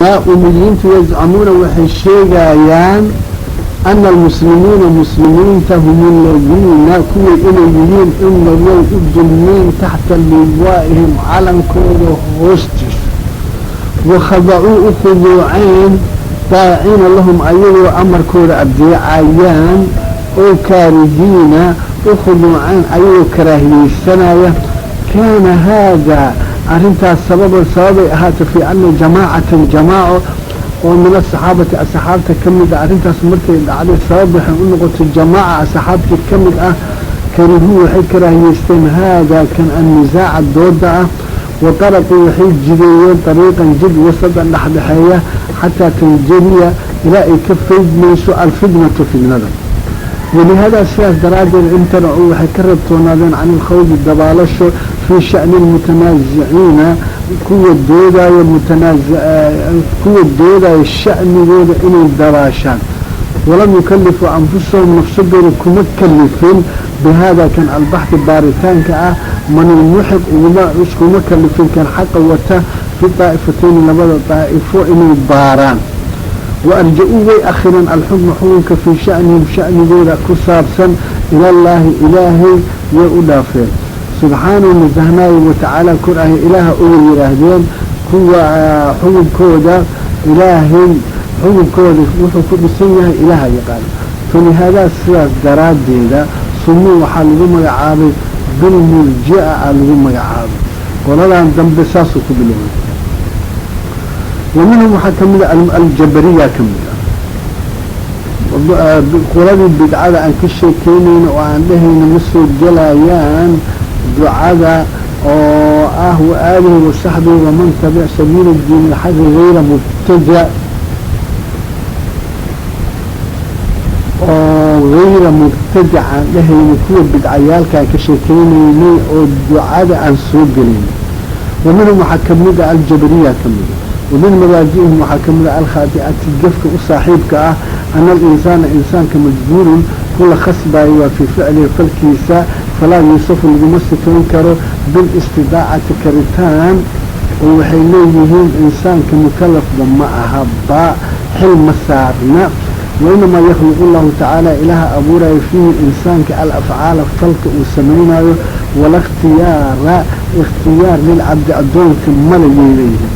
Umiyiintu yazcamuuna, waxay sheegayaan, ana almuslimiina, muslimiinta, hum aladiina, kuwii inay yihiin, inagow u dulmeen, taxta liwaa'ihim, calankooda hoostiisa, wakhadacuu, u khuduuceen, daacina lahum, ayagoo amarkooda adeecayaan, oo kaarihiina, u khuduuceen ayagoo karaahiyeysanaya. Kaana haadaa, arrintaas sababan, sababay ahaatay, fii ana jamaacatan, jamaaco oo min asaxaabati, asxaabta ka mid ah. Arrintaas markay dhacday, sabab waxay u noqotay jamaaca asxaabtii ka mid ah, karihuu, waxay karaahiyeysteen, haadaa kan, annisaaca, dooda ah, wa taraquu, waxay jideeyeen, dariiqan, jid, wasadan, dhexdhexeeya, xataa tanjaliya, ilaa ay ka faydmayso, alfitnatu, fitnada. Walihaada, sidaas daraaddeed, imtanacuu, waxay ka reebtoonaadeen, can ilkhawdi, dabaalasho, fii sha'ni almutanaasiciina, kuwa doodaayo, kuwa doodaayo sha'nigooda inay dabaashaan. Walam yukalifuu anfusahum, nafsadooda kuma kalifin, bihaada kan, albaxthi, baaritaanka ah, man ilmuxiq, uguma iskuma kalifin kan xaqa wata, fi daa'ifatayni, labada daa'ifo inay baaraan. Waarja-uu, way akhireen, alxukma, xukunka, fii sha'nihim, sha'nigooda ku saabsan, ilallaahi, ilaahay way u dhaafeen, subxaanahu, nasahnaayo, watacaala, kor ahy, ilaaha uga yidhaahdeen kuwa xukunkooda ilaahay, xukunkooda wuxuu ku dhisan yahay ilaaha yaqaano. Falihaadaa, sidaas daraaddeeda, sumuu, waxaa lagu magacaabay, bilmurji'a a lagu magacaabay qoladan dambe, saasuu ku biloway. Wa minhum, waxaa ka mid a aljabariya, ka mid ah qoladii bidcada aan ka sheekeynayno oo aan dhehayno ma soo gelayaan ducada oo ah waaalihi wasaxbihi waman tabic sabiila diin ilxaqi gayra mubtadac, oo gayra mubtadac aan dhehayno, kuwa bidcayaalka aan ka sheekeynaynay oo ducada aan soo gelayno. Wa minhum, waxaa kamid ah aljabariya ka mid ah. Wamin mabaadi'ihim, waxaa ka mid ah alkhaadi'ati, gefka u saaxiibka ah, ana alinsaana, insaanka, majbuurun, kula khasbaayo waa, fii ficlihi, falkiisa, falaa yuusafu, laguma sifayn karo, bilistidaacati, karitaan, oo waxay leeyihiin insaanka mukalafba ma aha, ba xil ma saarna. Wainamaa yakhluqu llahu tacaala, ilaaha abuurayo, fiihi, insaanka, alafcaala, falka uu samaynayo, wala ikhtiyaara, ikhtiyaar, lilcabdi, addoonka mala yay leeyihiin.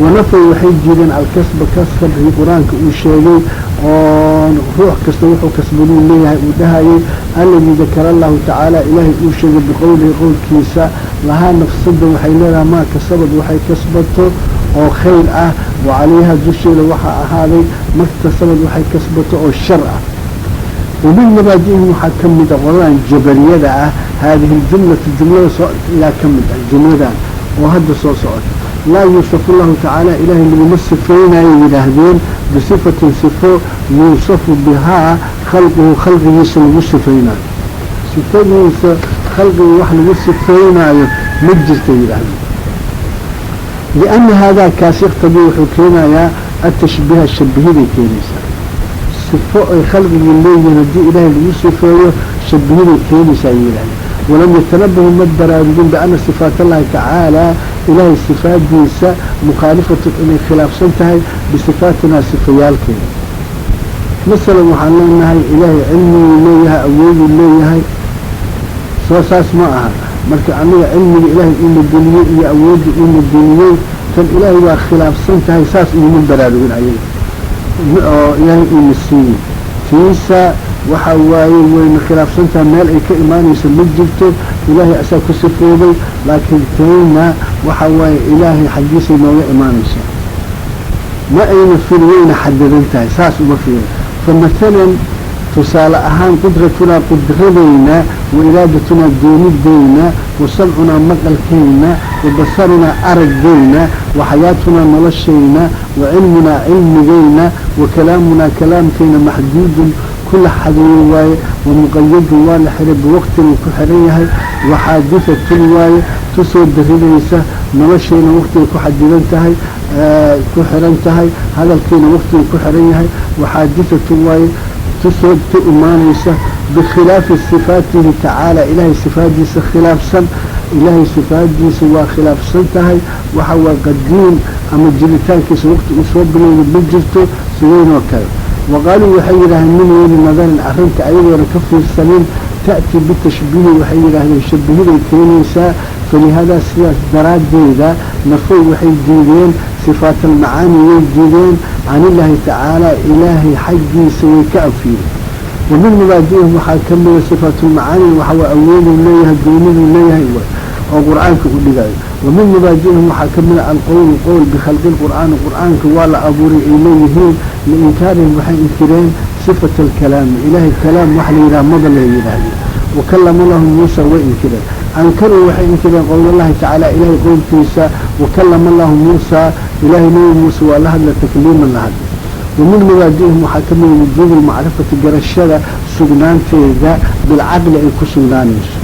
Wanafow, waxay jireen, alkasba, kasabkii qur-aanka uu sheegay oo ruux kasta wuxuu kasbaduu leeyahay uu dhahayay, alladii dakara allahu tacaala, ilaahay uu sheegay, biqowlihi, qowlkiisa, lahaa, nafsada waxay leedahay, maa kasabad, waxay kasbato oo khayr ah, wa calayha, dusheeda waxaa ahaaday, maktasabad, waxay kasbato oo shar ah. Wamin mabaadi'ihim, waxaa ka mid a qoladan jabariyada ah, haadihi ljumlatu, jumlada soo yaa ka mid ah, jumladan oo hadda soo socota: laa yuusafu llahu tacaala, ilaahay laguma sifaynayo, yidhaahdeen, bisifatin, sifo, yuusafu bihaa khalquhu, khalqigiisa lagu sifaynayo, sifadiisa khalqiga wax lagu sifaynaayo ma jirta, yidhaahdeen, lianna haadaa, kaasi, yaqtadii, wuxuu keenayaa, atashbiiha, shabihiday keenaysaa. Sifo ay khalqigii leeyihiin haddii ilaahay lagu sifeeyo, shabihiday keenaysaa, yidhahdeen. Walam yatanabahu, ma baraarugin, biana sifaat allahi tacaala, ilaahay sifaadiisa, mukhaalifatun, inay khilaafsan tahay, bisifaatinaa, sifayaalkeeda. Masalan, waxaan leenahay ilaahay cilmiguu leeyahay, awooduu leeyahay, soo saas ma aha? Marka aniga cilmiga ilaahay uuna geliyey iyo awoodda uuna geliyey, tan ilaahay waa khilaafsan tahay, saas iguma baraarugin ayaga oo ilaahay uuna siiyey tiisa. Waxa waaye wayna khilaafsan tahay, meel ay ka imaanayso ma jirto, ilaahay asaa ku sifoobay, laakiin tayna waxa waaye ilaahay xaggiisay nooga imaanayso, ma ayna fil, wayna xadidan tahay, saas uma fiirin. Fa mathalan, tusaale ahaan, qudratunaa, qudradayna, wa iraadatunaa, doonidayna, wa samcunaa, maqalkayna, wa basarunaa, araggayna, wa xayaatunaa, noloshayna, wa cilmunaa, cilmigayna, wa kalaamunaa, kalaamkayna, maxduudun, kula xadeeyo waaye, wa muqayadun, waa la xiray, biwaqtin uu ku xiran yahay, wa xaadihatun waaye, tusoo darinaysa. Noloshayna waqtigay ku xadidan tahay, ku xiran tahay, hadalkiina waqtiguu ku xiran yahay, wa xaadihatun waaye, tusoo tu imaanaysa. Bikhilaafi sifaatihi tacaala, ilaahay sifaadiisa khilaafsan. Ilaahay sifaadiisa waa khilaafsan tahay. Waxa waa qadiim ama jiritaankiisa waqti uu soo bilowda ma jirto, sideynoo kale. Waqaaluu, waxay yidhahdeen, min weyni nadarin, arrinta ayagoona ka fiirsanin, ta'tii bitashbiihi, waxay yidhaahdeen shabihiday keenaysaa. Falihaadaa, sidaas daraaddeeda, nafow, waxay diideen sifaat almacaani, way diideen can illaahi tacaala, ilaahay xaggiisa way ka anfiyeen. Wa min mabaadi'ihim waxaa ka mida sifaatulmacaani, waxa waa awooduu leeyahay, dooniduu leeyahay oo qur-aanka u dhigayo. Wa min mabaadi'ihim waxaa ka mida alqowlu, qowl, bikhalqi lqur'aani, qur-aanka waa la abuuray ay leeyihiin. Liinkaarihim, waxay inkireen sifat alkalaami, ilaahay kalaam waxa la yidhaha maba la yidhaahdo. Wakalama lahu Muusa way inkireen. Ankaruu, waxay inkireen qowlallahi tacaala, ilaahay qowlkiisa, wakalama allahu Muusa, ilaahay Nabi Muuse waa la hadla, takliiman la hadla. Wa min mabaadi'ihim waxaa ka mida wujuubu lmacrifati, garashada sugnaanteeda bilcaqli ay ku sugnaanayso.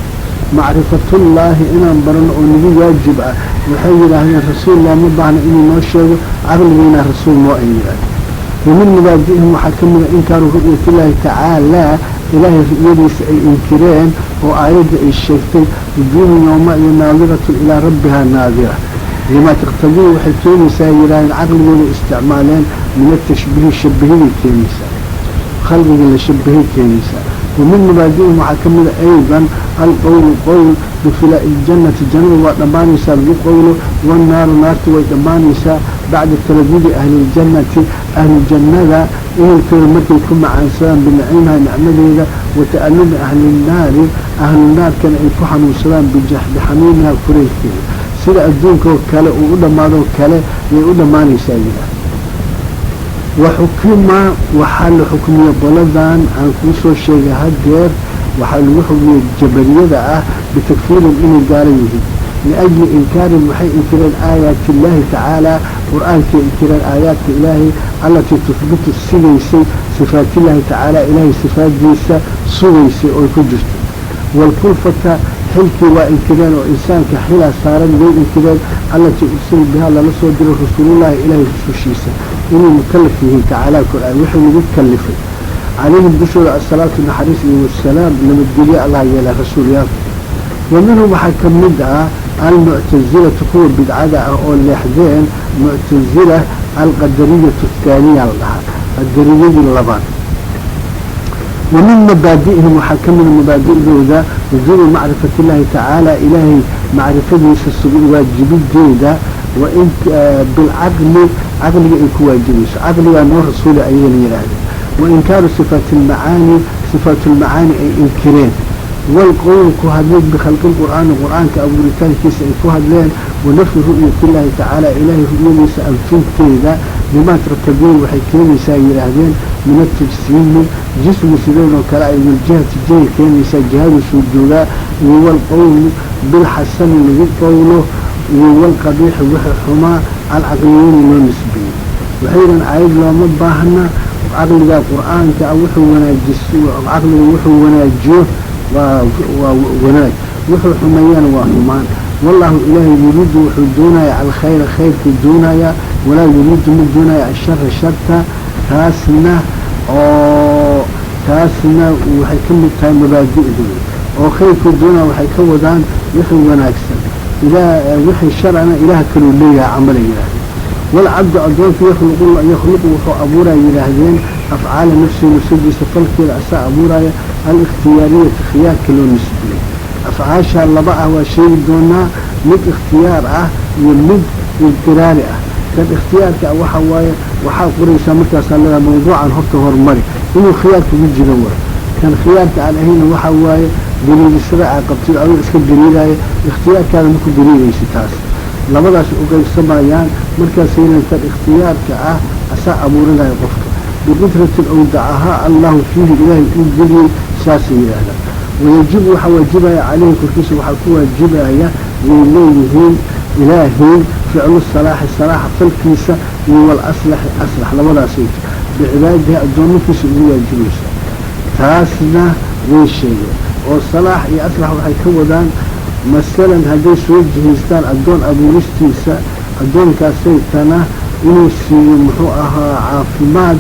Macrifatullaahi inaan barano oo nagu waajib ah, waxay yidhaahdeen rasuul looma baahna inuu noo sheego, caqligiina rasuul noo ay yidhahdeen. Wa min mabaadi'ihim waxaa ka mida inkaaru ru'yatillaahi tacaalaa, ilaahay ru'yadiisa ay inkireen oo aayadda ay sheegtay, wujuuhun yowma-idin naadiratun ilaa rabbihaa naadira, limaa taqtadii, waxay keenaysaa yidhahdeen, caqligooda isticmaaleen, min atashbiihi, shabahiday keenaysaa, khalqiga la shabahay keenaysaa. Wa min mabaadi'ihim waxaa ka mida aydan alqowlu, qowl, bifilaa'i ljannati, jannada waa dhammaanaysaa lagu qowlo, wannaaru, naartu way dhammaanaysaa, bacda taladudi ahliljannati, ahluljannada ehelkooda markay ku macaansadaan, binaciimiha, nicmadeeda, wa ta'alumi ahlinnaari, ahlunaarkana ay ku xanuunsadaan, bixanuuniha, kuleylkeeda. Sida adduunkaoo kale uu u dhammaadoo kale yay u dhammaanaysaa yidhaah. Waxukima, waxaa la xukmiyey qoladan aan kuu soo sheegay haddeer, waxaa lagu xukmiyey jabariyada ah bitakfiirin, inay gaala yihiin, liajli inkaarin, waxay inkireen aayaati illaahi tacaala, qur-aankay inkireen, aayaadka ilaahay, allatii tuhbitu, sigaysay, sifaatillaahi tacaala, ilaahay sifaadiisa sugaysay oo ku jirto. Waalkulfata, xilkii waa inkireen oo insaanka xilaa saaran way inkireen, allatii ursila bihaa, lala soo diray, rasuulullaahi, ilaahay rusushiisa, inay mukalaf yihiin, tacaala kor-aan wixii lagu kalifay. Calayhim, dushooda, asalaatu, naxariis iyo wasalaam, nabadgelye allah yeela rasuulyaalka. Wa minhum waxaa ka mid ah almuctasilatu, kuwa bidcada ah oo leexdeen, muctasila alqadariyatu athaaniya la dhahaa, qadariyadii labaad. Wa min mabaadi'ihim waxaa ka mida mabaadi'dooda wujuubu macrifati illaahi tacaala, ilaahay macrifadiisa waajibideeda, wain bilcaqli, caqliga ay ku waajibayso, caqligaa noo rasuula ayagana yidhaahdeen. Wa inkaaru sifaati almacaani, sifaat lmacaani ay inkireen. Walqowl, ku hadlid, bikhalqi lqur'aani, qur-aanka abuuritaankiisa ay ku hadleen. Wanafyi ru'yati illaahi tacaala, ilaahay ru'yadiisa anfinteeda, limaa tartabiin, waxay keenaysaa yidhaahdeen, min atajsiimi, jismi sideenoo kale ay, waljihati, jihay keenaysaa, jihadu soo joogaa. Iyo walqowlu bilxasani, lagu qowlo, iyo walqabiixi, wixii xumaa, alcaqliyeyni loo nisbeeyey. Waxay yidhahan aayad looma baahna, caqliga qur-aanka wuxuu wanaajis, caqliga wuxuu wanaajiyo waa wanaag, wuxuu xumeeyana waa xumaan. Wallahu, ilaahay, yuriidu, wuxuu doonaya, alkhayra, khayrkuu doonayaa, walaa yuriidu, ma doonaya, ashara, sharta. Taasna oo taasna waxay ka mid tahay mabaadi'dooda oo khayrkuu doonaya waxay ka wadaan wixii wanaagsan, wixii sharana ilaah kaluu leeyahay camala yidhaahdeen. Walcabdu, addoonka, yakhluqu, wuxuu abuuraya yidhaahdeen, afcaala nafsihi, nafsadiisa falkeeda asaa abuuraya, alikhtiyaariyati, khiyaarka loo nisbiyey. Afcaashaa laba ah waa sheegi doonaa, mid ikhtiyaar ah iyo mid idiraari ah. Kan ikhtiyaarka ah waxa waaye waxaa qoraysaa markaasaa leedaha mawduucan horta horumari inuu khiyaarka ugu jiro waay. Kan khiyaarka aan ahayna waxa waaye daliilisada aa qabtay adoo iska daliilaya, ikhtiyaarkaada maku daliilaysa. Taas labadaas u qaybsamayaan. Markaasaynan kan ikhtiyaarka ah asaa abuurinaya qofka biqudratin awdacahaa allahu fiihi, ilaahay uu geliyey, saasay yidhaahdaan. Wayajibu, waxaa waajibaya, caleyhi, korkiisa waxaa ku waajibaya way leeyihiin, ilaahay ficlu salaaxi, salaaxa falkiisa, iyo walaslaxi, aslax, labadaasayto bicibaadihi, addoomankiisa ugu waajibaysa. Taasna way sheegeen oo salaax iyo aslax waxay ka wadaan, masalan hadday soo jihaystaan addoon abuuristiisa, addoonkaasay tana inuu siiyo muxuu ahaa caafimaad,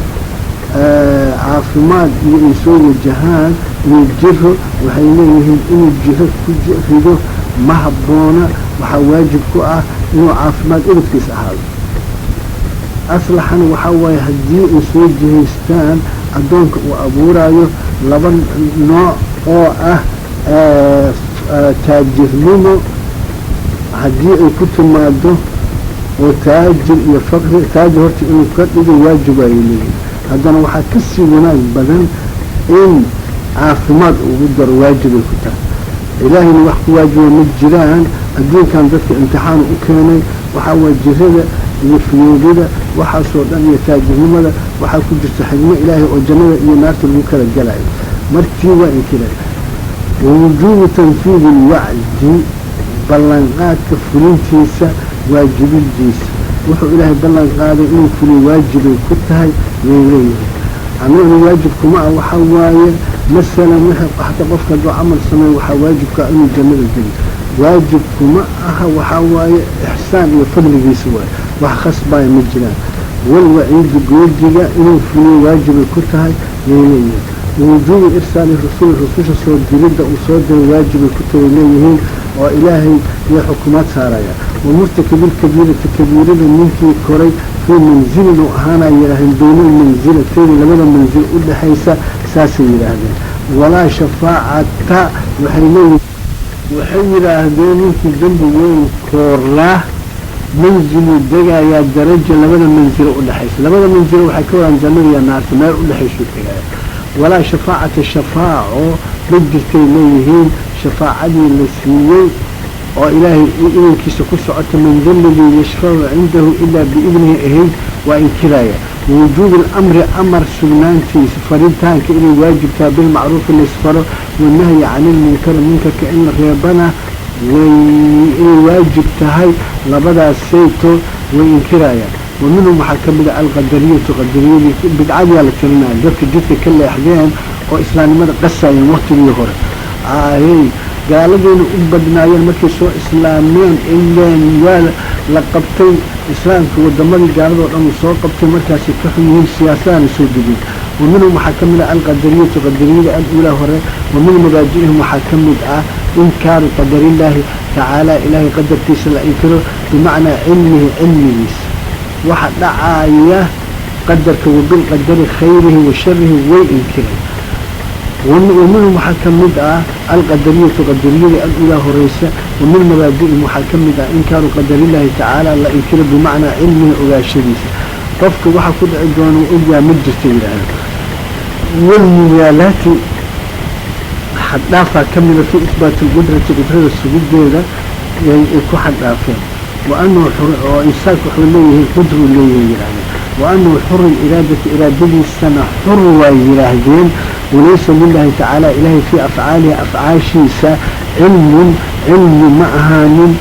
caafimaad iyo ay soo wajahaan. Iyo jiro waxay leeyihiin inuu jiro ku rido ma habboona, waxaa waajib ku ah inuu caafimaad ubadkiis ahaado. Aslaxana waxaa waaye haddii ay soo jihaystaan addoonka uu abuuraayo laba nooc oo ah taajirnimo, haddii ay ku timaado oo taajir iyo faqri, taajir horta inuu ka dhigo waajib ayay leeyihin. Haddana waxaa kasii wanaag badan in caafimaad ugu daro, waajibay ku tahay. Ilaahayna wax ku waajiba ma jiraan. Adduunkan dadka imtixaan u keenay waxaa waay jirada iyo fiyoodida waxaasoo dhan iyo taajirnimada waxaa ku jirta xigmo ilaahay oo jannada iyo naarta lagu kala galayo. Martii waa inkiray. Wawujuubu tanfiidi lwacdi, ballanqaadka fulintiisa waajibidiisa, wuxuu ilaahay ballan qaaday inuu fuliyo waajibay ku tahay yay leeyihiin. Annaguna waajib kuma ah. Waxaa waaye masalan wixii hataa qofka hadduu camal sameeyo waxaa waajibka inuu jannada geliyo, waajib kuma aha. Waxaa waaye ixsaan iyo fadligiisa waaye, wax khasbaya ma jiraan. Walwaciidi, goodiga inuu fuliyo waajibay ku tahay yay leeyihiin. Wujuubu irsaali rasuuli, rususha soo diridda uu soo diray waajibay ku tahay leeyihiin, oo ilaahay iyo xukuumaad saaraya. Wamurtakibilkabiirati, kabiirada ninkii koray fii manzilin uu ahaanay yidhahdeen, bayna almanzilatayni, labada manzil u dhexaysa, saasay yidhaahdeen. Walaa shafaacata waxay leeyihin, waxay yidhaahdeen ninkii dembi weyn koorlaa manziluu degayaa, daraja labada manzilo udhexaysa. Labada manzilo waxay ka wadaan jannada iyo naarta, meel udhexaysuu degaya. Walaa shafaacata, shafaaco ma jirtay leeyihiin. Shafaacadii la siiyey oo ilaahay idankiisa ku socota, man da ladii yashfacu cindahu ilaa biidnihi ahayd, waa inkiraya. Wujuubi alamri, amar sugnaantiisa, faritaanka inay waajibtaha bilmacruufi laysfaro, wanahyi cani lmunkari, munkarka in la reebana way inay waajib tahay, labadaas sayto way inkirayaan. Wa minhum waxaa ka mid a alqadariyatu, qadariyadii bidcadiyaa la tirinaya, dadka jidka ka leexdeen oo islaamnimada qasayeen waktigii hore ahey, gaaladiina u badnaayeen markay soo islaameen, ileen waa la qabtay islaamka, wadamadii gaaladoo dhan uu soo qabtay, markaasay ka xun yihiin, siyaasadana soo degeen. Wa minhum waxaa ka mid ah alqadariyatu, qadariyada al-uulaa hore. Wa min mabaadi'ihim waxaa ka mid ah inkaaru qadarillaahi tacaala, ilaahay qadarkiisa la inkiro, bimacnaa cilmihi, cilmigiisa waxa dhacaya qadarka, wabilqadari khayrihi wa sharihi way inkireen. Waminhum waxaa ka mid ah alqadariyatu, qadariyada al-uulaa horeysa. Wa min mabaadi'ihim waxaa ka mid ah inkaaru qadarillaahi tacaala la inkiro, bimacnaa cilmihi, ogaashadiisa, qofka waxa ku dhici doona ogyaa ma jirta yidhaahda. Walmuwaalaati, xaddhaafaa ka mida fii isbaati lqudrati, qudrada sugideeda ay ku xaddhaafeen. Wa anahu oo insaanku wuxuu leeyahay qudruu leeyahay yidhahdeen. Wa anahu xuru iraadati, iraadadiisana xur waa yidhaahdeen. Walaysa lilahi tacaala, ilaahay fii afcaalihi, afcaashiisa, cilmun, cilmi ma ahaanin,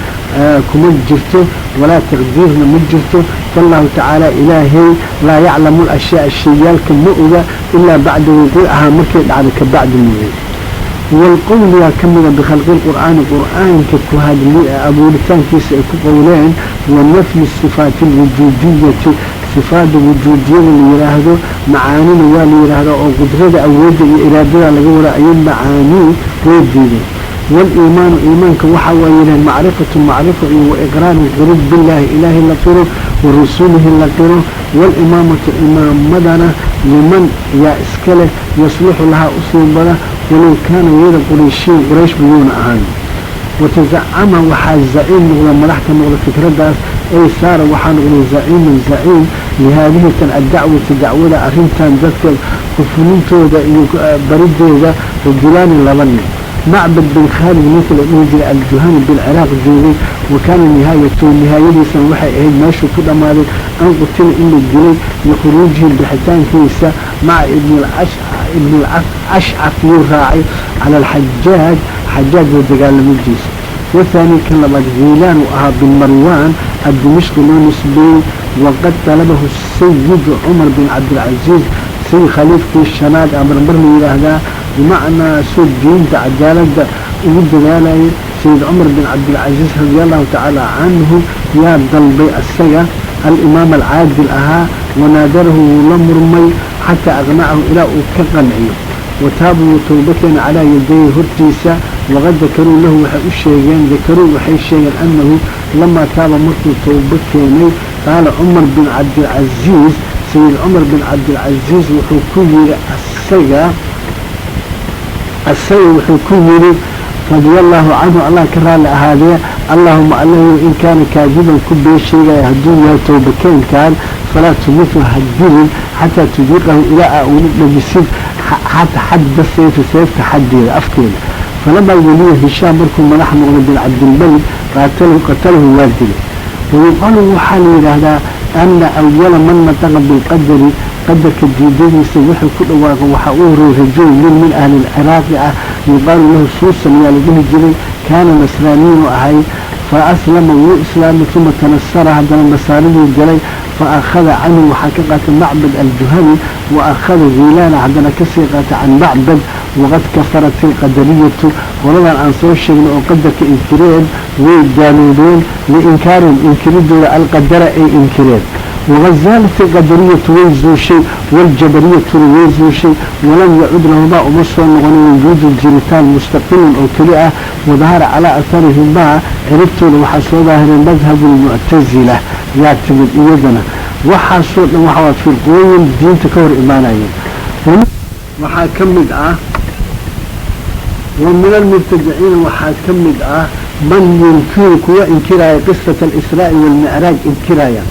kuma jirto, walaa taqdiirna ma jirto. Faallahu tacaala, ilaahay, laa yaclamu alashyaa, shayaalka ma oga, ilaa bacda wuquucahaa, markay dhacdo ka bacdi mooye. Walqowli waa ka mida bikhalqi lqur'aani, qur'aanka ku hadli abuuritaankiisa ay ku qowleen. Wa nafyi sifaati alwujuudiyati, sifaada wujuudiyada la yidhaahdo, macaanina waa la yidhaahdaa, oo qudrada, awoodda iyo iraadada laga wadaa ayay macaanii way diideen. Waliimaanu, iimaanka waxa waa yidhahdeen macrifatu, macrifo, iyo waiqraaru, qirid, billaahi, ilaahay la qiro, wa rasuulihi la qiro. Walimaamatu, imaamadana liman yaa iska leh yasluxu lahaa, u suubada, walow kaana gayra qurayshiyin, quraysh buyuuna ahaan. Watazacama, waxaa zaciim noqda, madax ka noqda fikraddaas, ay saara, waxaa noqday zaciiman, zaciim, lihaadihi tan addacwati, dacwada arrintan dadka kufulintooda iyo barideeda, rajulaani, laba nin: Macbad bin Khaalid, ninka la dhihi jiray Aljuhani bilciraaq joogay. Wa kaana nihaayatu, nihaayadiisana waxay ahayd meeshuu ku dhammaaday, an qutila, in la dilay, likhuruujihi, bixitaankiisa, maca ibn ashcaf yuu raacay, cala alxajaaj, xajaaj la dagaalamadiisa. Wathaani, kan labaad, Hiilaan uu ahaa bin Marwaan addimishqi loo nisbeeyey. Waqad talabahu sayidu Cumar bin Cabdilcasiis, sayid khaliifkii shanaad amarmar la yidhaahdaa, bimacnaa soo diinta cadaaladda ugu dadaalayay. Sayid Cumar bin Cabdilcasiis radia allahu tacaala canhu yaa dalbay asaga, alimaam alcaadil ahaa. Wanaadarahu, wuu la murmay, xataa aqnacahu, ilaa uu ka qanciyo. Wataabuu towba keena calaa yadayhi hortiisa. Waqad dakaruu lahu waxay u sheegeen, dakaruu waxay sheegeen annahu lamaa taaba markuu towbo keenay, qaala Cumar bin Cabdilcasiis, Sayid Cumar bin Cabdilcasiis wuxuu ku yiri asaga wuxuu ku yiri radia allahu canhu, Allah ka raali ahaadee: "Allahuma allahu, in kaana kaadiban, ku been sheegaya hadduu yahay towbakeenkan, falaa tumitu, ha dilin, xataa tudiiqahu, ilaa aa ugu dhagisid xadda sayfi, seefta xaddeeda, afkeeda." Falamaa weliya Hishaam markuu madax noqday bin Cabdilmalik, qaatalahu, qatalahu, waa dilay. Wayuqaalu waxaa la yidhaahdaa ana awala man nataqa bilqadari, qadarka diidadiisa wuxuu ku dhawaaqa waxaa u horreeyay rajul nin min ahli lciraaqi ah, yuqaalu lahu Suusan yaa la dhihi jiray. Kaana nasraaniyin ahay, fa aslama, wuu islaamay, uma tanasara, haddana nasaariduu galay. Fa akhada canhu waxaa ka qaatay Macbad Aljuhani, wa akhada Hiilaana haddana kasii qaatay can Macbad. Waqad kafarat ilqadariyatu, qoladan aan soo sheegnay oo qadarka inkireen way gaaloobeen, liinkaarihim, inkiridooda alqadara ay inkireen. Waqad zaalat ilqadariyatu, way zuushay, waljabariyatuna way zuushay. Walam yacud lahumaa, uma soo noqonin wujuudu, jiritaan mustaqilun oo keli ah. Wadahara calaa atharihimaa, ciribtooda waxaa soo daahireen madhabu lmuctasila yaa timid iyadana. Waxaasoo dhan waxaa firqooyin diinta ka hor imaanayeen. Waxaa ka mid ah wa min almubtadiciina, waxaa ka mid ah man yunkiru, kuwa inkiraaya qisata alisraa'i waalmicraaj inkiraaya.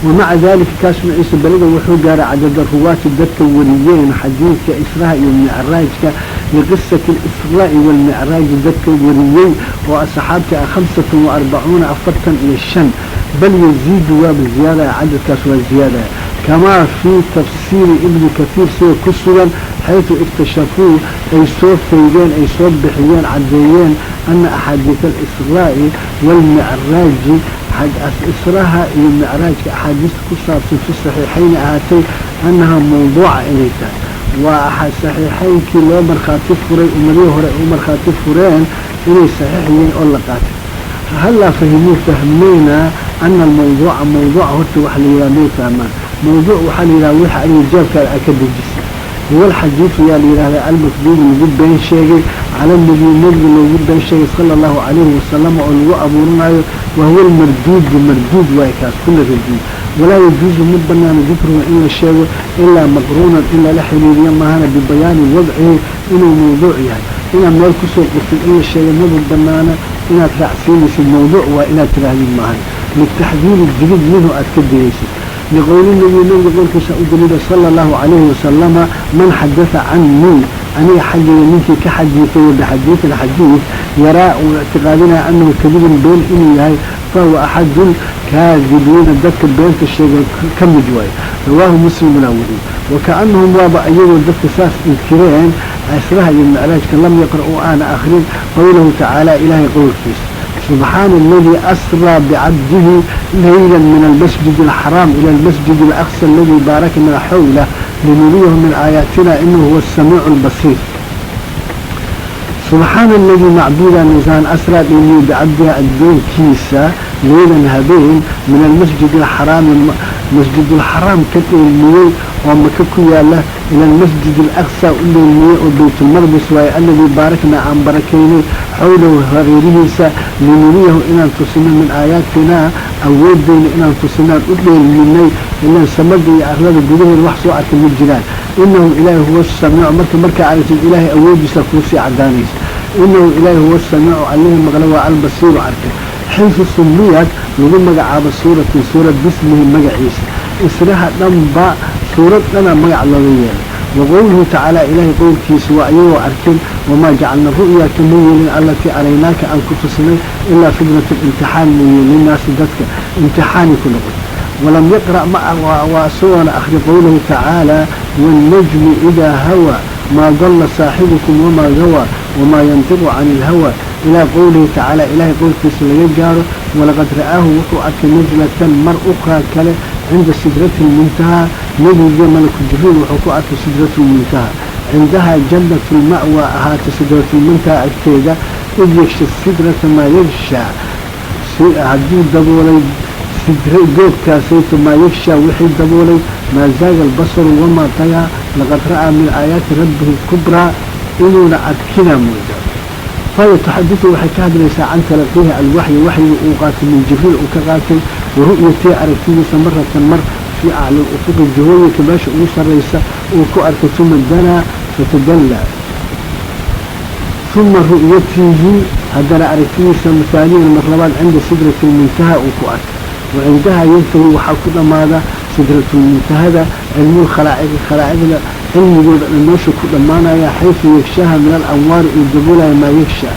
Wamaca dalika, kaas maciise, balaga wuxuu gaaray cadada ruwaati, dadka wariyeen xadiidka israha iyo micraajka, liqisati alisraa'i waalmicraaji dadka wariyey oo asxaabta ah 45, 45, bal yaziidu, waaba ziyaadaya cadadkaas, waa ziyaadaya, kamaa fii tafsiiri Ibni Kathiir sida ku sugan, xaytu iktashafuu, ay soo faydeen, ay soo bixiyeen, caddeeyeen ana axaadiid alisraa'i waalmicraaji, israha iyo micraajka axaadiista ku saabsan fi saxiixayni ahaatay, annahaa mawduuca inay tahay. Waa saxiixaynkii loo markhaati furay, ummadihii hore u markhaati fureen inay saxiix yihiin oo la qaatay. Hallaa fahimuu, fahmeyna ana almawduuca, mawduuca horta waxa la yidhaha may fahmaan. Mawduuc waxaa la yidhaha wixii adiga jeebkaada aa ka dejisay. Huwa alxadiidu yaa la yidhahdaa almakduubu, lagu been sheegay, cala nabiy, nabiga loogu been sheegay sala allahu calayhi wasalam, oo lagu abuuranayo. Wahuwa almarduudu, marduud waay kaas kula radiy. Walaa yajuusu, ma banaano, dikruhu, in la sheego, ilaa maqruunan, in lala xiriiriyo maahana, bibayaani wadcihi, inuu mawduuc yahay. Inaad meel kusoo qortid in la sheego maba banaana, inaad raacsiinaysid mawduuc waa inaad tidhaahdid maahan, litaxdiiri, digid, minhu aad ka digaysid. Liqowli nabiy, nabiga qowlkiisa u daliila sala allahu calayhi wasalama: "Man xadatha canii, aniga xaggayga ninkii ka xadiisayo, bixadiisin, xadiid, yaraa, uu ictiqaadinaya, anahu kadibun, been inuu yahay, fahuwa axadu lkaadibiina, dadka beenta sheegay ka mid waayo." Rawaahu Muslimuna weriye. Wakaanahum, waaba iyagoo dadka saas inkireen israha iyo micraajka, lam yaqra'uu, aana akrin qowlahu tacaala, ilaahay qowlkiisa: "Subxaana aladii asraa bicabdihi layla min almasjid alxaraam ila almasjid alaqsa aladii baaraknaa xawlah linuriyahu min aayaatina inahu huwa asamiicu albasiir." Subxaana aladii, macbuuda nisaan, asraa, dheelmiyey, bicabdihi, addoonkiisa, leylan, habeen, min almasjid alxaraami, masjidulxaraam ka dheelmiyey oo Maka ku yaala, ila almasjid alaqsa u dheelmiyey oo Baytulmaqdis waaye, aladii baaraknaa, aan barakaynay, xowlahu, hareerihiisa, linuriyahu, inaan tusino, min aayaatinaa, awoodeyna inaan tusinaan u dheelminay, ilaan samada iyo arlada gudaheeda wax soo arkay ma jiraan. Inahu ilaahi huwa samiicu. Marka markaa aragtid ilaahay awoodiisa kuusii cadaanaysa. Inahu ilaahi huwa samiicu, allihii maqla waa, albasiiru, arkay. Xaysu sumiyad, lagu magacaabo, suuratun, suurad, bismihi, magaciisa. Israha dhanba suurad dhana magac looga yeelay. Waqowluhu tacaala, ilaahay qowlkiisa waa iyagoo arkin: "Wamaa jacalna ru'ya, kama yeelin, allatii araynaaka, aan ku tusnay, ilaa fitnatan, imtixaan mooye, linaasi, dadka imtixaani ku noqon." Walam yaqra' ma waa isagoona akri qowlahu tacaala: "Wاlnajmi idaa hawaa maa dalla saaxibukum wamaa gawaa wamaa yantiqu cani ilhawa", ilaa qowlihi tacaala, ilaahay qowlkiisa laga gaaro: "Walaqad ra'aahu", wuxuu arkay, nazlatan, mar ukhraa, kale, cinda sidrati lmuntahaa. Nebiga malaku Jibriil wuxuu ku arkay sidratulmuntaha. Cindahaa jannatu lma'wa ahaatay sidratulmuntaha agteeda. Id yagsha sidrata maa yagshaa, hadduu daboolay sidre goobkaasayto, maa yagshaa, wixii daboolay, maa zaaga albasaru wamaa tagaa. Laqad ra'aa min aayaati rabbihi lkubraa inuuna arkinaa moodaa. Fahiya tuxadidu waxay ka hadlaysaa can talaqiihi alwaxyi, waxyiga uu qaatay min Jibriil uu ka qaatay, wa ru'yatihi aragtidiisa maratan mar fii acli ufuqi jihooyinka meesha ugu sarraysa uu ku arkay, uma danaa fatadallaa, uma ru'yatihi haddana aragtidiisa haaniyan mar labaad cinda sidrati lmuntaha uu ku arkay. Wa cindaha yantahi waxaa ku dhammaada sidratulmuntahada cilmulkhalaa'iqi, khalaa'iqda cilmigooda dhan meesha ku dhammaanaya, xaysu yagshaha min alanwaari uu daboolaya maa yagsha.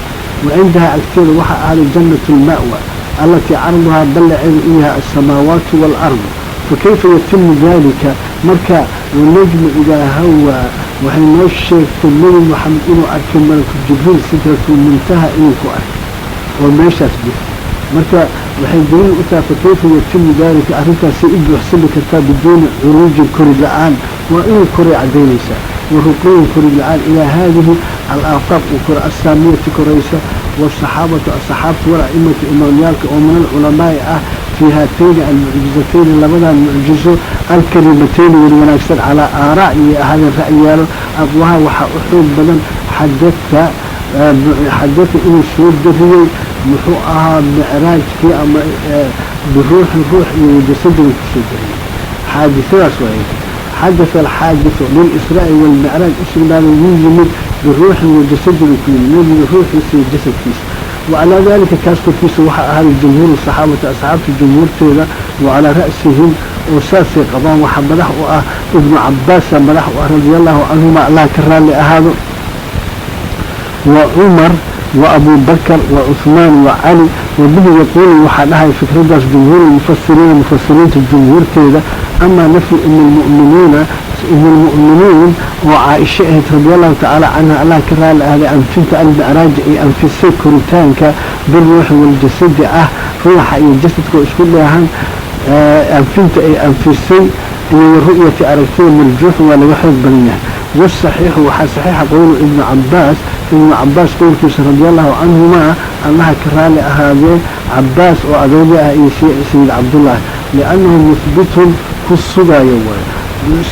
Wa cindaha agteeda waxaa ahaaday jannatu lma'wa allatii carduhaa ballaceedu u yahay alsamaawaatu waalard. Fakayfa yatimu dalika? Marka wanajmu idaa hawaa waxay noo sheegtay Nebi Moxamed inuu arkay malaku Jibriil sidratulmuntaha inuu ku arkay oo meeshaas jirta. Marka waxay daliil u tahay fakayfa yatimu dalika, arrintaasay u buuxsami kartaa biduuni curuujin korid la-aan, waa inuu koray caddaynaysaa, wa ruquyin korid la-aan ilaa haadihi alaafaaq uu koro assaamiyati koraysa. Waasaxaabatu asxaabtu wala'imatu imaamyaalka oo min alculamaai ah fii haatayni almucjizatayni labadan mucjizo alkarimatayni wan wanaagsan calaa aaraa iyo ahaadeen ra'yaalo. Aqwaha waxaa u xoog badan xadatha inuu soo dariyey muxuu ahaa micraajkii ama biruuxin ruux iyo wajasadin kusoo dariyey xaadisadaas. Waay xadatha alxaadisu lilisraa'i waalmicraaj u sugnaaday wuu yimid biruuxin wajasadin ku yimid nebiga ruuxiisa iyo jasadkiisa. Wacalaa dalika kaas korkiisa waxaa ahaaday jumhuuru saxaabati asxaabta jumhuurteeda, wa calaa ra'sihim oo saasay qabaan waxaa madax u ah Ibnu Cabaasa madax u ah radia allahu canhuma, Allah ka raalli ahaado, wa Cumar wa Abu Bakr wa Cuثmaan wa Cali. Wa bihi yaquulu waxaa dhahay fikradaas jumhuur mufasiriina mufasiriinta jumhuurteeda. Amaa nafyu um lmuminiina, um lmu'miniin oo Caaisha ahayd radia allahu tacaala canha, Allah ka raali ahday, anfinta almicraaja iyo anfisay koritaanka biruuxi waljasadi ah, ruuxa iyo jasadka oo isku dheehan anfinta ay anfisay iyo ru'yati aragtida marjuuxu waa laga xoog badan yahay. Wasaxiixu waxaa saxiixa qowlu Ibnu Cabaas, Ibnu Cabaas qowlkiisa radia allahu canhumaa, Allaha ka raali ahaadee, Cabaas oo adeega ah iyo Sayid Cabdullaahi, liannahu muhbitun ku sugaayo waayo.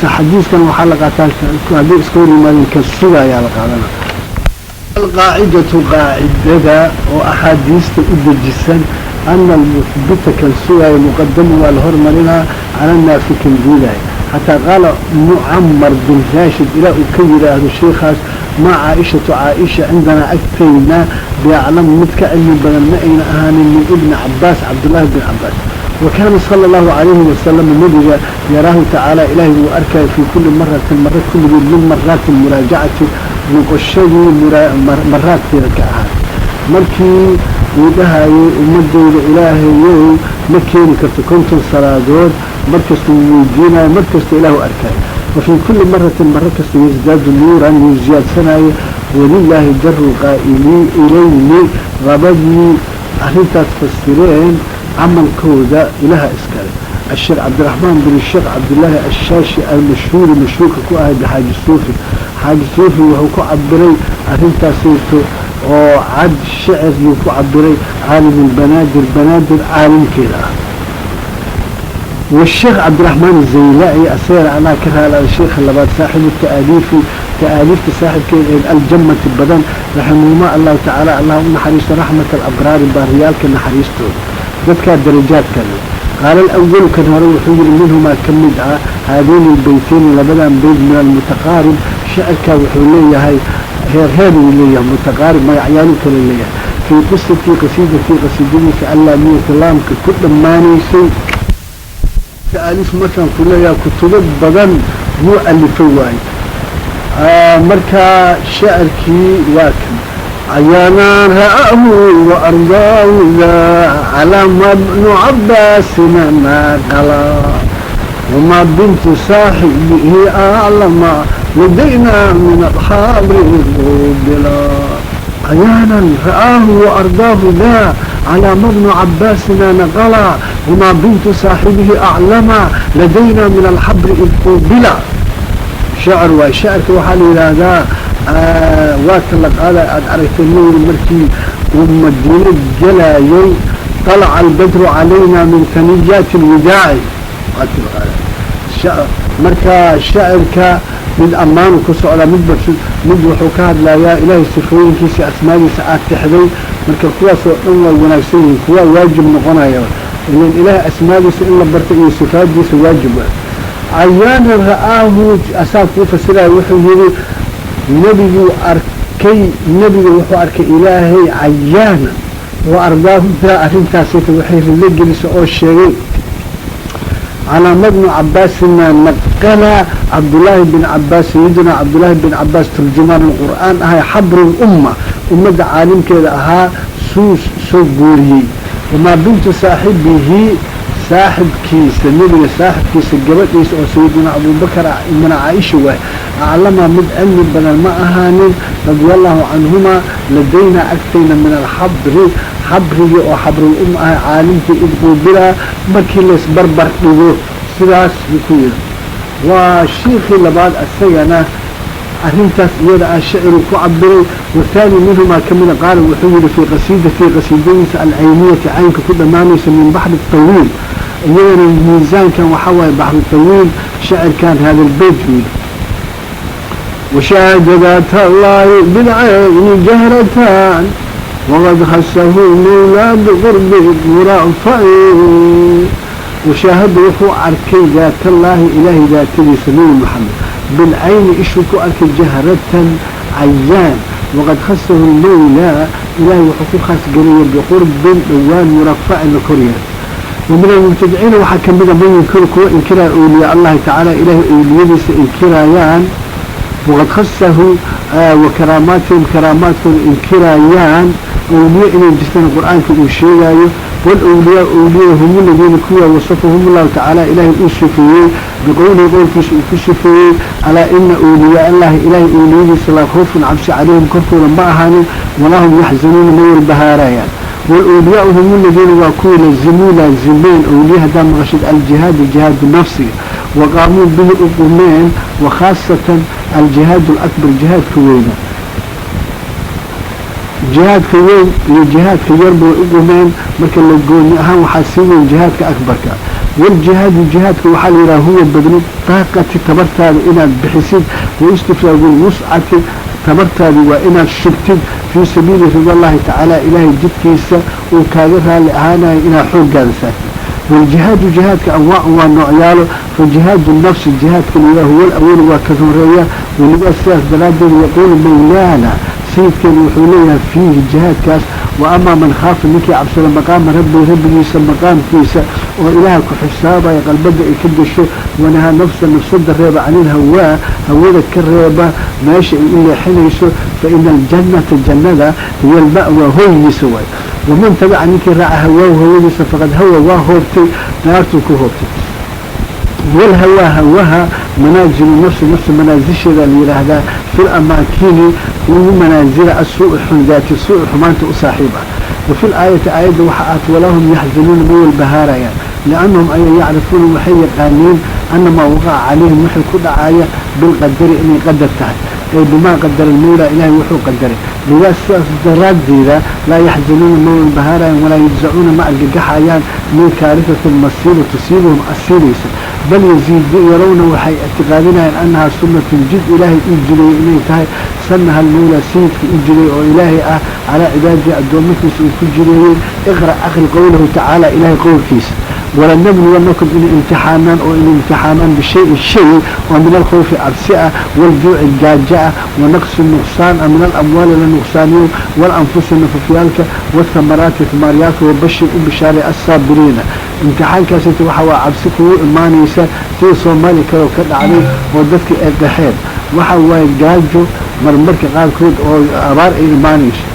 Xadiiskan waxaa la qaataa hadday iska hor yimaadeen ka sugayaa la qaadana. Alqaacidatu qaacidada oo axaadiista u dejisan ana almuhbita kan sugaayo muqadamu waa la hormarinaa cala naafi kan diidaayo, xataa qaala Mucamar bin Raashid ilaa uu ka yidhaahdo sheikhaas: maa Caaishatu Caaisha cindanaa agtayna biaclam mid ka cilmi badan ma ayna ahaanin min Ibni Cabaas, Cabdullaahi bin Cabaas. Wa kaana sala allahu calayhi wasalam nebiga yaraahu tacaala ilaahay wuu arkaya fii kulli maratin maro kulligeed min maraati muraajacati noqoshadii maraadkeeda ka ahaa markii uu dhahayay ummadayda ilaahayow ma keeni karto 50 salaadood, markasta wuu weydiinayo, markasta ilaahu arkaayo. Wa fii kulli maratin maro kasta yasdaadu nuuran wuu ziyaadsanayo. Walilaahi daru qaa'ilii ilayni labadii arrintaas fasireen camalkooda ilaha iskale, asheekh Cabdiraxmaan bin Sheekh Cabdillaahi Ashaashi almashhuuri mashhuurka ku ahay bixaaji Suufi. Xaaji Suufi wuxuu ku cabiray arrintaasayto oo cad shecir yuu ku cabiray, caalim lbanaadir, banaadir caalimkeeda ah. والشيخ عبد الرحمن الزيلائي أسير على كرها الشيخ اللباد صاحب التأليف تأليف صاحب الجمة البدن رحمهما الله تعالى، اللهم حريص رحمة الأبرار باريال كان حريصتون ذاتك الدرجات كان. قال الأول كان هو حجر منهما كمد هذين البيتين لبدا بيت من المتقارب شعرك وحولية هاي هير هير وليه متقارب ما يعيانك لليه في قصتي قصيدتي قصيدتي ألا مية لامك كل ما نيسي تأليف markaan ku leeyahay kutubo badan wuu alifay waayo. Marka shacirkii waa kan: cayaanaan ra'ahu waardaahu calaa ma bnu cabaasina naaqala wamaa bintu saaxibihi aclama ladayna min alxaabri qubila. عيانا رآه وأرضاه لا على ما ابن عباسنا نقلا وما بنت صاحبه أعلم لدينا من الحبر إذ قوبلا. شعر وشعر وحال هذا واتلق هذا أركت النور مركي ومدينة جلايي طلع البدر علينا من ثنيات الوداع. Marka shacirka mid ammaanu ku socdaa, midba mid wuxuu ka hadlayaa ilaahay sifooyinkiisa, asmaadiisa aad tixday. Marka kuwaasoo dhan waa wanaagsan yihiin, kuwaa waajib noqonaya, ilan ilaahay asmaadiisa in la barta iyo sifaadiisa waajib ah. Cayaanan ra'aahu asaa kuu fasiraya. Wuxuu yihi nebiguu arkay, nebigu wuxuu arkay ilaahay cayaanan wa ardaahu daa. Arrintaasita waxay ridlo gelisa oo sheegay calaama bnu cabaasina naqala Cabdullaahi bin Cabaas, sayidina Cabdullaahi bin Cabaas, turjumaan alqur'aan ahay, xabru lumma, ummadda caalimkeeda ahaa, suu soo guuriyey. Wamaa bintu saaxibihi, saaxibkiisa nebiga saaxibkiisa gabadhiisa oo sayidina Abubakar imana Caaisha waay, aclama mid cilmi badan ma ahaanin, radia allahu canhumaa, ladaynaa agtayna min alxabri, xabrigii oo xabrul um ahay, caalimkii id quubilaa markii laysbarbar dhigo. Sidaas buu ku yidhi. Waa shiikii labaad, isagana arrintaas iyada ah shiciru ku cabiray. Wathaani minhumaa kamida qaala, wuxuu yihi fii qasiidatii, qasiidadiisa alcayniyati, caynka ku dhammaanaysa, min baxri tawiil, iyadana miisaankan waxaa waaye baxru tawiil, shacirkan hada lbeyt buu yihi: washaahada daat allahi bilcayni jahratan waqad khasahu mawlaa biqurbi murafai. Washaahada wuxuu arkay daatallaahi, ilaahay daatadiisa, Nebi Maxamed bilcayni ishuu ku arkay, jahratan cayaan. Waqad khasahu lmawlaa, ilaahay wuxuu ku khaas geliyay biqurbin, dhowaan, murafacin, la koryahay. Wa min almubtadiciina waxaa kamida man yunkiru, kuwa inkiraya awliyaa Allahi tacaala, ilaahay awliyadiisa inkirayaan, waqad khasahu wa karaamaatihim, karaamaadkooda inkirayaan, awliye inay jirtaan qur-aanka uu sheegaayo. Walawliyaa, awliya, hum aladiina, kuwa wasafahum allahu tacaala, ilaahay uu sifeeyey, biqowlihi, qowlkiisa uu ku sifeeyey: alaa ina awliyaa allahi, ilaahay awliyadiisa, laa khawfun, cabsi, calayhim, korkooda ma ahaanin, walaa hum yaxzanuuna, ma walbahaarayaan. Walawliyaau hum aladiina, waa kuwii lazimuu, laazimeen, awliya haddaa maqashid, aljihaadu, jihaadu nafsiga, waqaamuu bihi, u qumeen, wakhaasatan aljihaad alakbar, jihaadka weyna, jihaadka weyn iyo jihaadka yarba way u qumeen. Marka la gooni ahaan waxaa sii weyn jihaadka akbarka. Waljihaadu, jihaadka waxaa la yidhaha huwa badlu daaqati, tabartaada inaad bixisid, wa istifraagu lwuscati, tabartaadi waa inaad shubtid, fii sabiili ridallahi tacaala, ilaahay jidkiisa uu kaaga raali ahaanayo inaad xooggaada saartid. Waljihaadu, jihaadka, anwaacun, waa noocyaalo. Fajihaadu nafsi, jihaadka la yidhaha, huwa alawalu, waa ka horeeya. Weliba sidaas daraaddeed yaquulu mawlaana, sayidkeenu wuxuu leeyahay fiihi, jihaadkaas: wa amaa man khaafa, ninkii cabsada, maqaama rabbi, rabbigiisa maqaamkiisa oo ilaaha ku xisaabaya qalbada ay ka gasho, wanahaa nafsa, nafsada reeba, canilhawaa, hawada ka reeba meesha ay u leexinayso, fa ina aljannata, jannada, hiya alma'wa, hoygiisa waay. Waman tabica, ninkii raaca, hawaahu, hawadiisa, faqad hawa, waa hoobtay, naartuu ku hoobtay. Walhawaa, hawaha, manaazilu nafsi, nafsi manaasisheeda la yidhaahdaa, fi lamaakini, ugu manaasila, asuu xun, daati suu, xumaanta u saaxiib ah. Wa fi laayati, aayadda waxa aat walaa hum yaxzanuuna, ma walbahaarayaan, liannahum aya yacrifuuna, waxay yaqaaniin, anamaa waqaca calayhim, waxay ku dhacaya, bilqadari, inay qadar tahay, ay bimaa qadara almawlaa, ilaahay wuxuu qadaray. Lidaa, sidaas daraaddeeda, laa yaxzanuuna, ma walbahaarayaan, walaa yajzacuuna, ma argagaxayaan, min kaarihatin, masiiba, tusiibuhum, asiibaysa, bal yaziid yarawna, waxay ictiqaadinayaan, annahaa sunnatun, jid ilaahay uu jiray inay tahay, sanaha almawlaa, sayidka u jiray oo ilaahay ah, calaa cibaadihi, addoomakiisa uu ku jireeyey. Iqra', aqri, qowlahu tacaala, ilaahay qowlkiisa: walanabluwannakum, inay imtixaanaan oo inay imtixaamaan, bishayin, shay oo min alkhawfi, cabsi ah, waljuuci, gaajo ah, wanaqsi, nuqsaan ah, min alamwaali, la nuqsaaniyo, walanfusi, nafafyaalka, wathamaraati, thumaaryaalka, wabashir, u bishaaray, assaabiriina. Imtixaankaasita waxa waa cabsi kugu imaanaysa, sida Soomaaliya kaleo ka dhacday oo dadkii ay qaxeen. Waxa waaye gaajo, marmarka qaarkood oo abaar ay imaanayso,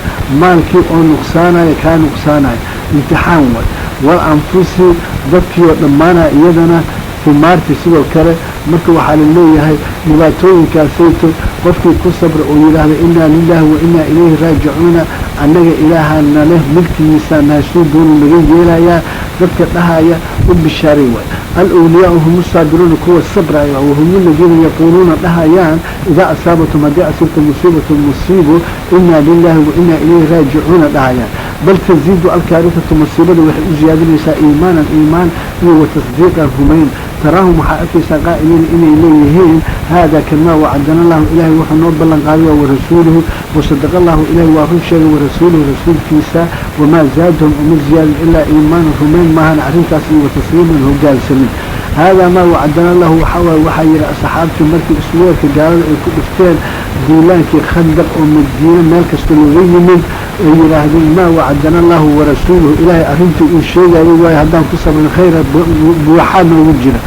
maalkii oo nuqsaanayo, kaa nuqsaanayo, imtixaan waay. Wal anfusi, dadkii oo dhammaanaya, iyadana himaarti sidoo kale. Marka waxaa la leeyahay dhibaatooyinkaasayto qofkii ku sabra oo yidhaahda inaa lilahi wa inaa ilayhi raajicuuna, annaga ilaahana leh, milkigiisaa nahay, suu doonu naga yeelayaa, dadka dhahaya u bishaaray waay. Alwliyaau hum saabiruuna, kuwa sabraya. Wahum aladiina yaquuluuna, dhahayaan, idaa asaabatum, haddii asibta, musiibatu musiibo, inaa lilahi wa inaa ilayhi raajicuuna dhahayaan. Bal taziidu alkaarisatu, musiibada waxay u ziyaadinaysaa, iimaanan, iimaan iyo wa tasdiiqan, rumayn. Taraahum, waxaa arkaysaa, qaa'iliina, inay leeyihiin: haadaa kamaa wacadana allahu, ilaahay wuxuu noo ballan qaadayo, warasuuluhu, wasadaqa allahu, ilaahay waa run sheegay, warasuuluhu, rasuulkiisa. Wamaa zaadahum, uma ziyaadin, ilaa iimaanan, rumayn maahan arrintaas iyo watasliiman, hogaansamin. Haadaa maa wacadana allahu, waxaa waaye waxaa yihi asxaabtii markii isweerka gaalada ay ku dhifteen duulaankii Khandaq oo Madiine meel kasta looga yimid, ay yidhaahdeen: maa wacadana allahu warasuuluhu, ilaahay arrintii uu sheegayay waayo, haddaan ku sabrin khayra buuxaa noogu jira.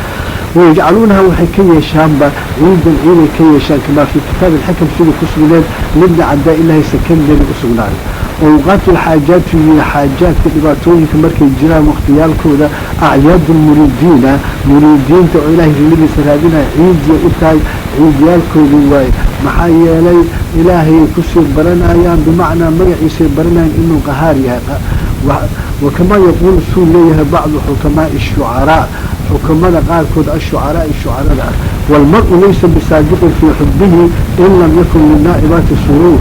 Wayajcaluunaha, waxay ka yeeshaanba ciidan, ciiday ka yeeshaan, kamaa fii kitaabi alxikam, sidii ku sugneed libni cadaa-ilaahi Sakandari u sugnaaday. Awqaatu alxaajaatu iyo xaajaadka, dhibaatooyinka markay jiraan waqtiyaalkooda, acyaadu lmuriidiina, muriidiinta oo ilaahay rilidiisa raadinaya ciidiya u tahay, ciidyaalkoodii waaye. Maxaa yeelay ilaahayay kusii baranayaan, bimacnaa magaciisay baranayaan inuu qahaar yahay. Wakamaa yaquulu, suu leeyahay, bacdu xukamaai shucaraa, xukamada qaarkood, ashucaraai, shucarada ah: walmar-u laysa bisaadiqin fii xubbihi in lam yakun linaa'ibaati suruur.